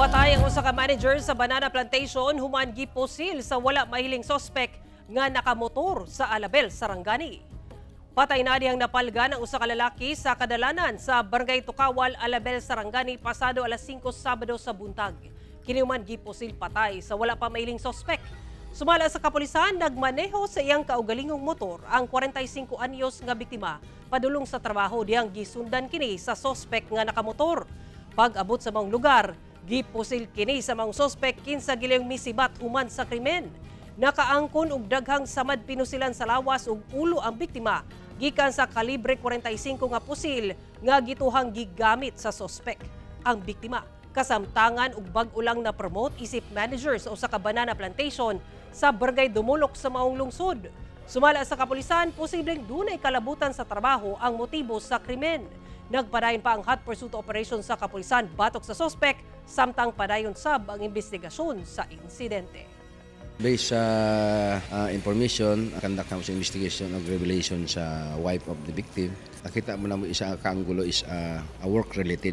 Patay ang usa ka manager sa banana plantation human gipusil sa wala mahiling sospek nga nakamotor sa Alabel, Sarangani. Patay na dihang napalgan ang usa ka lalaki sa kadalanan sa Barangay Tukawal, Alabel, Sarangani pasado alas 5 Sabado sa buntag. Kini human gipusil patay sa wala pa mahiling sospek. Sumala sa kapulisan, nagmaneho sa iyang kaugalingong motor ang 45 anyos nga biktima padulong sa trabaho dihang gisundan kini sa sospek nga nakamotor. Pag-abot sa maong lugar, gipusil kini sa maong sospek kinsa gilayong misibat human sa krimen. Nakaangkon og daghang samad pinusilan sa lawas ug ulo ang biktima gikan sa kalibre 45 nga pusil nga gituhang gigamit sa sospek. Ang biktima kasamtangan og bag-o lang na promote isip manager sa usa ka banana plantation sa Barangay Dumulok sa maong lungsod. Sumala sa kapulisan, posibleng dunay kalabutan sa trabaho ang motibo sa krimen. Nagpadayon pa ang hot pursuit operation sa kapulisan batok sa sospek, samtang padayon sab ang investigasyon sa insidente. Based sa information, conduct namo sa investigation of revelation sa wife of the victim. Nakita mo namo isa ka anggulo is a work-related.